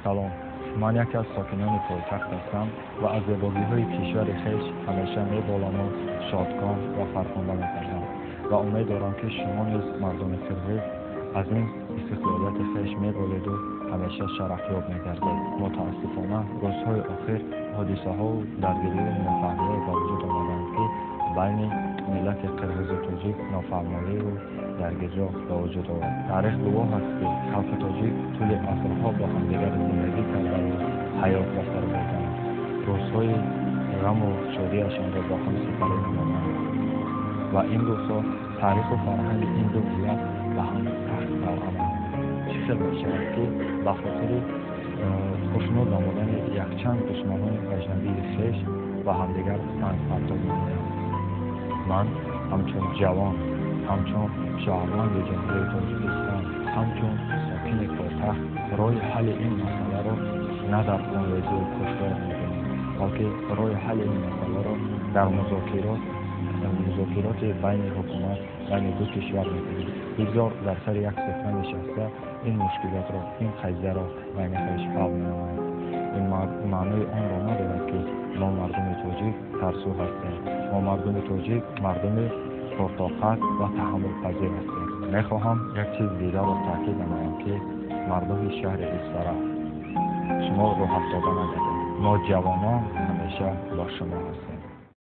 Салом, ман яке аз сокинони пойтахт ҳастам ва аз зебогиҳои кишвари хеш ҳамеша меболаму шодком ва фархунда мегардам ва умед дорам, ки шумо низ, мардуми қирғиз, аз ин истиқлолияти хеш меболеду ҳамеша шарафёб мегардед. Мутаассифона, рӯзҳои охир ҳодисаҳову даргирию нофаҳмиҳое ба вуҷуд омаданд, ки байни миллати қирғизу тоҷик нофаҳмоию даргириро ба вуҷуд овард. Таърих гувоҳ аст, ки халқи тоҷик тӯли асрҳо бо ҳамдигар зиндагӣ кардаву ҳаёт ба сар бурданд, рӯзҳои ғаму шодиашонро бо ҳам сипарӣ намуданд ва имрӯзҳо таъриху фарҳанги ин ду миллат ба ҳам сахт тавъаманд. Чӣ хел мешавад, ки ба хотири хушнуд намудани якчанд душманони аҷнабии хеш ба ҳамдигар сангпартоб мекунем? Ман ҳамчун ҷавон, ҳамчун шаҳрванди Ҷумҳурии Тоҷикистон, ҳамчун сокини пойтахт роҳи ҳалли ин масъаларо на дар хунрезию куштор мебинам, балки роҳи ҳалли ин масъаларо дар музокироти байни ҳукумат, байни ду кишвар мебинам. Бигзор дар сари як суфра нишаста ин мушкилотро, ин қазияро байни хеш ҳал менамоянд. Ин маънои онро надорад, ки мо, мардуми тоҷик, тарсу ҳастем. Мо, мардуми тоҷик, мардуми пуртоқат ва таҳаммулпазир ҳастем. Мехоҳам як чиз дигарро таъкид намоям, ки мардуми шаҳри Исфара, шумо рӯҳафтода нагардед. Мо, ҷавонон, ҳамеша бо шумо ҳастем.